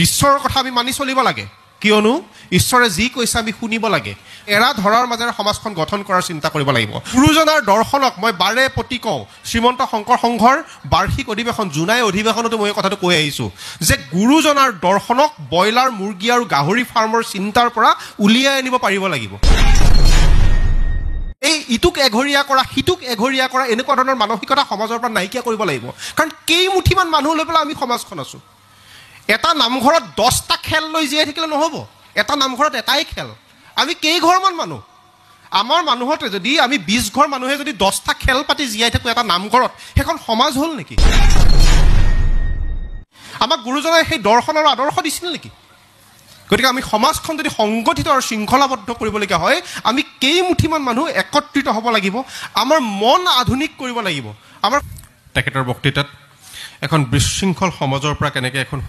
ঈশ্বৰৰ কথা আমি মানি চলিব লাগে, কিয়নো ঈশ্বৰে যি কৈছে আমি শুনিব লাগে। এৰা ধৰাৰ মাজেৰে সমাজখন গঠন কৰাৰ চিন্তা কৰিব লাগিব। গুৰুজনাৰ দৰ্শনক মই বাৰে প্ৰতি কওঁ, শ্ৰীমন্ত শংকৰ সংঘৰ বাৰ্ষিক অধিৱেশন, জোনাই অধিৱেশনতো মই এই কথাটো কৈ আহিছোঁ যে গুৰুজনাৰ দৰ্শনক ব্ৰইলাৰ, মুৰ্গী আৰু গাহৰি ফাৰ্মৰ চিন্তাৰ পৰা উলিয়াই আনিব পাৰিব লাগিব। এই ইটোক এঘৰীয়া কৰা, সিটোক এঘৰীয়া কৰা এনেকুৱা ধৰণৰ মানসিকতা সমাজৰ পৰা নাইকিয়া কৰিব লাগিব। কাৰণ কেইমুঠিমান মানুহ লৈ পেলাই আমি সমাজখন আছোঁ। এটা নামঘৰত 10টা খেল লৈ জীয়াই থাকিলে নহ'ব, এটা নামঘৰত এটাই খেল। আমি কেইঘৰমান মানুহ, আমাৰ মানুহতে যদি আমি 20 ঘৰ মানুহে যদি 10টা খেল পাতি জীয়াই থাকোঁ এটা নামঘৰত, সেইখন সমাজ হ'ল নেকি? আমাক গুৰুজনাই সেই দৰ্শন আৰু আদৰ্শ দিছিল নেকি? গতিকে আমি সমাজখন যদি সংগঠিত আৰু শৃংখলাবদ্ধ কৰিবলগীয়া হয়, আমি কেইমুঠিমান মানুহ একত্ৰিত হ'ব লাগিব, আমাৰ মন আধুনিক কৰিব লাগিব। আমাৰ তেখেতৰ বক্তৃতাত এখন বিশৃংখল সমাজৰ পৰা কেনেকৈ এখন